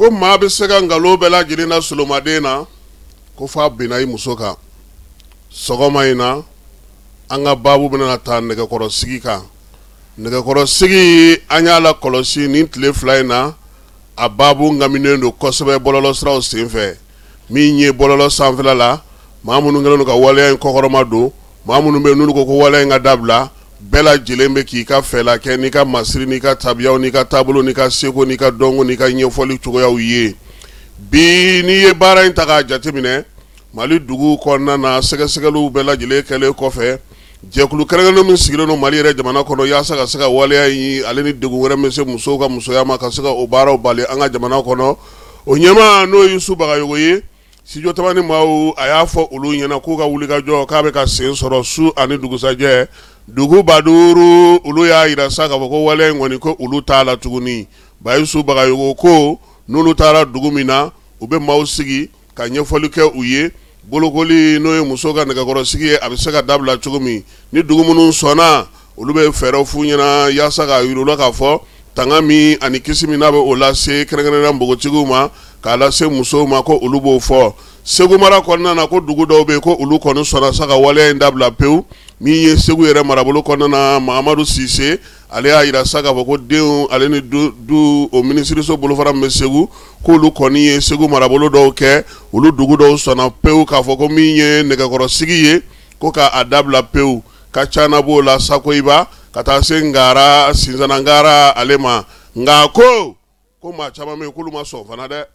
Ko maa bɛ se ka nkalon bɛɛ lajɛlen da solomaden na, ko f'a binna i muso kan. Sɔgɔma in na, an ka baabu bɛna taa nɛgɛkɔrɔsigi kan. Nɛgɛkɔrɔsigi, an y'a lakɔlɔsi nin tile 2 in na, a baabu ŋaminen don kosɛbɛ bɔlɔlɔsiraw senfɛ. Min ye bɔlɔlɔ sanfɛla la, maa minnu kɛlen don ka waleya in kɔkɔrɔma don, maa minnu bɛ yen n'olu ko ko waleya in ka dabila, bɛɛ lajɛlen bɛ k'i ka fɛla kɛ n'i ka masiri n'i ka tabiyaw n'i ka taabolo n'i ka seko n'i ka dɔnko n'i ka ɲɛfɔli cogoyaw ye. Bi n'i ye baara in ta k'a jateminɛ, Mali dugu kɔnɔna na, sɛgɛsɛgɛliw bɛɛ lajɛlen kɛlen kɔfɛ, jɛkulu kɛrɛnkɛrɛnnen min sigilen don Mali yɛrɛ jamana kɔnɔ yaasa ka se ka waleya in ale ni degun wɛrɛ min se musow ka musoya ma ka se ka o baaraw bali an ka jamana kɔnɔ, o ɲɛmaa n'o ye Yusu Bagayogo ye, Studio Tamani maaw a y'a fɔ olu ɲɛna k'u ka wulikajɔ k'a bɛ ka sen sɔrɔ su ani dugusajɛ. Dugu 500 olu y'a jira sa k'a fɔ ko waleya in kɔni ko olu t'a la tuguni. Bayisu Bagayogo ko n'olu taara dugu min na, u bɛ maaw sigi ka ɲɛfɔli kɛ u ye, bolokoli n'o ye muso ka nɛgɛkɔrɔsigi ye, a bɛ se ka dabila cogo min. Ni dugu minnu sɔnna, olu bɛ fɛɛrɛw f'u ɲɛna yaasa k'a yir'u la k'a fɔ tanga min ani kisi min n'a bɛ o lase kɛrɛnkɛrɛnnenya npogotigiw ma, k'a lase musow ma, ko olu b'o fɔ. Segu mara kɔnɔna na, ko dugu dɔw bɛ yen ko olu kɔni sɔnna sa ka waleya in dabila pewu. Min ye Segu yɛrɛ marabolo kɔnɔna na, Mahamadu Sise, ale y'a jira sa k'a fɔ ko denw ale ni du o minisiriso bolofara min bɛ Segu, k'olu kɔni ye Segu marabolo dɔw kɛ, olu dugu dɔw sɔnna pewu k'a fɔ ko min ye nɛgɛkɔrɔsigi ye, ko k'a dabila pewu. Kacana b'o la, Sakoyiba, ka taa se Ngara, Sinsana Ngara ale ma. Nka ko ko maa caman bɛ yen k'olu ma sɔn fana dɛ.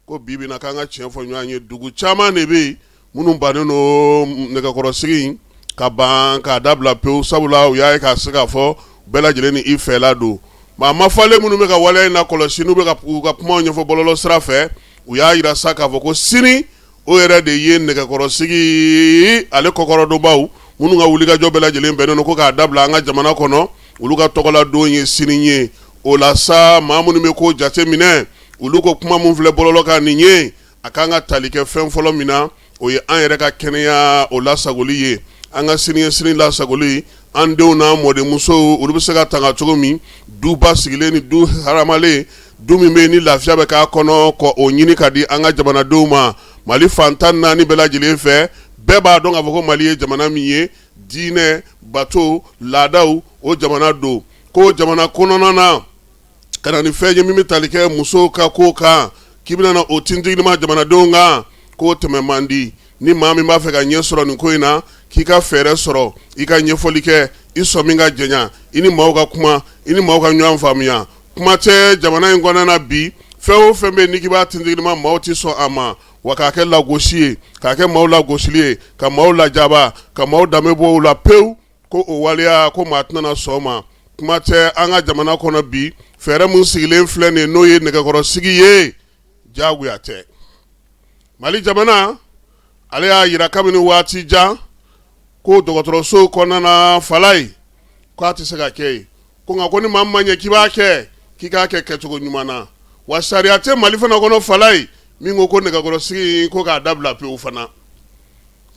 Ko bi bi in na, k'an ka tiɲɛ fɔ ɲɔgɔn ye, dugu caman de bɛ yen minnu bannen don nɛgɛkɔrɔsigi in ka ban k'a dabila pewu, sabula u y'a ye k'a se k'a fɔ bɛɛ lajɛlen ni i fɛla don. Maa mafalen minnu bɛ ka waleya in lakɔlɔsi, n'u bɛ ka u ka kumaw ɲɛfɔ bɔlɔlɔ sira fɛ, u y'a jira sa k'a fɔ ko sini o yɛrɛ de ye nɛgɛkɔrɔsigi ale kɔkɔrɔdonbaw minnu ka wulikajɔ bɛɛ lajɛlen bɛnnen don ko k'a dabila an ka jamana kɔnɔ, olu ka tɔgɔladon ye sini ye. O la sa, maa minnu bɛ ko jate minɛ, olu ko kuma min filɛ bɔlɔlɔ kan nin ye, a kan ka tali kɛ fɛn fɔlɔ min na, o ye an yɛrɛ ka kɛnɛya o lasagoli ye, an ka siniɲɛsigi lasagoli, an denw n'an mɔdenmusow olu bɛ se ka tanga cogo min, du basigilen ni du haramalen, du min bɛ yen ni lafiya bɛ k'a kɔnɔ, ka o ɲini ka di an ka jamanadenw ma. Mali fan 14 bɛɛ lajɛlen fɛ, bɛɛ b'a dɔn k'a fɔ ko Mali ye jamana min ye, diinɛ bato laadaw o jamana don. Ko jamana kɔnɔna na, ka na ni fɛn ye min bɛ tali kɛ musow ka ko kan, k'i bɛna na o tintigilima jamanadenw kan, k'o tɛmɛ man di. Ni maa min b'a fɛ ka ɲɛ sɔrɔ nin ko in na, k'i ka fɛɛrɛ sɔrɔ, i ka ɲɛfɔli kɛ, i sɔmi ka janya, i ni maaw ka kuma, i ni maaw ka ɲɔgɔn faamuya. Kuma tɛ jamana in kɔnɔna na bi, fɛn o fɛn bɛ yen n'i k'i b'a tintigilima, maaw tɛ sɔn a ma, wa k'a kɛ lagosi ye, k'a kɛ maaw lagosili ye, ka maaw lajaba, ka maaw danbe bɔ u la pewu, ko o waleya ko maa tɛna sɔn o ma. Kuma tɛ an ka jamana kɔnɔ bi, fɛɛrɛ min sigilen filɛ nin ye, n'o ye nɛgɛkɔrɔsigi ye, diyagoya tɛ. Mali jamana ale y'a jira kabini waati jan ko dɔgɔtɔrɔso kɔnɔna na, falayi k'a tɛ se ka kɛ yen. Ko nka ko ni maa min ma ɲɛ k'i b'a kɛ, k'i k'a kɛ kɛcogo ɲuman na. Wa sariya tɛ Mali fana kɔnɔ falayi min ko ko nɛgɛkɔrɔsigi ko k'a dabila pewu fana.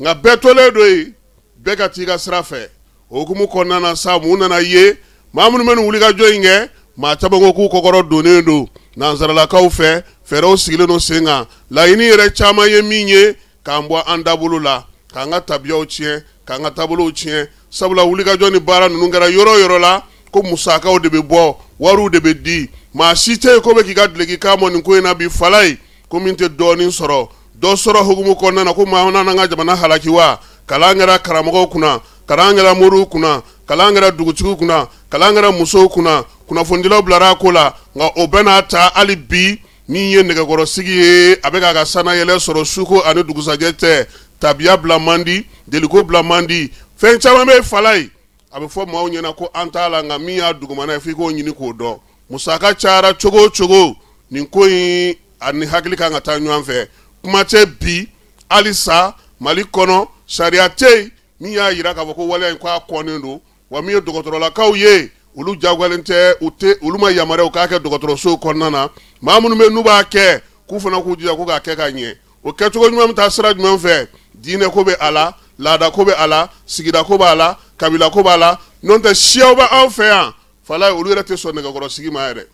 Nka bɛɛ tolen don yen, bɛɛ ka t'i ka sira fɛ. O hukumu kɔnɔna na sa, mun nana ye? Maa minnu bɛ nin wulikajɔ in kɛ, maa caman ko k'u kɔkɔrɔ donnen don nansaralakaw fɛ, fɛɛrɛw sigilen don sen kan. Laɲini yɛrɛ caman ye min ye, k'an bɔ an dabolo la, k'an ka tabiyaw tiɲɛ, k'an ka taabolow tiɲɛ. Sabula wulikajɔ ni baara ninnu kɛra yɔrɔ o yɔrɔ la, ko musakaw de bɛ bɔ, wariw de bɛ di. Maa si tɛ yen ko bɛ k'i ka duloki kan bɔ nin ko in na bi falayi, ko min tɛ dɔɔnin sɔrɔ. Dɔ sɔrɔ hukumu kɔnɔna na, ko maa n'an ka jamana halaki wa? Kalan kɛra karamɔgɔw kunna, kalan kɛra moriw kunna, kalan kɛra dugutigiw kunna, kalan kɛra musow kunna, kunnafonidilaw bilara a ko la. Nka o bɛɛ n'a ta, hali bi min ye nɛgɛkɔrɔsigi ye, a bɛ k'a ka sannayɛlɛ sɔrɔ suko ani dugusajɛ tɛ. Tabiya bila man di, deliko bila man di, fɛn caman bɛ falayi, a bɛ fɔ maaw ɲɛna ko an t'a la, nka min y'a dugumana ye, f'i k'o ɲini k'o dɔn. Musaka cayara cogo o cogo, nin ko in a ni hakili kan ka taa ɲɔgɔn fɛ. Kuma tɛ bi halisa Mali kɔnɔ, sariya tɛ yen min y'a jira k'a fɔ ko waleya in k'a kɔnnen don. Wa min ye dɔgɔtɔrɔlakaw ye, olu jagoyalen tɛ, u tɛ, olu ma yamaruya u k'a kɛ dɔgɔtɔrɔsow kɔnɔna na. Maa minnu bɛ n'u b'a kɛ, k'u fana k'u jija ko k'a kɛ ka ɲɛ. O kɛcogo ɲuman bɛ taa sira jumɛn fɛ? Diinɛ ko bɛ a la, laada ko bɛ a la, sigida ko b'a la, kabila ko b'a la. N'o tɛ, siyaw bɛ anw fɛ yan falayi, olu yɛrɛ tɛ sɔn nɛgɛkɔrɔsigi ma yɛrɛ,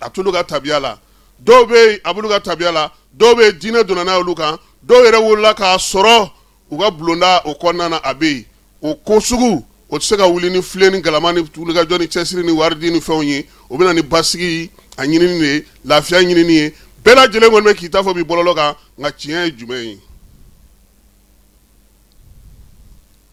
a t'olu ka tabiya la. Dɔw bɛ yen, a b'olu ka tabiya la, dɔw bɛ yen, diinɛ donna n'a olu kan, dɔw yɛrɛ wolola k'a sɔrɔ u ka bulonda o kɔnɔna na, a bɛ yen. O ko sugu o tɛ se ka wuli ni filen ni galama ni wulikajɔ ni cɛsiri ni waridi ni fɛnw ye. O bɛ na ni basigi a ɲinini de ye, lafiya ɲinini ye. Bɛɛ lajɛlen kɔni bɛ k'i ta fɔ bi bɔlɔlɔ kan, nka tiɲɛ ye jumɛn ye?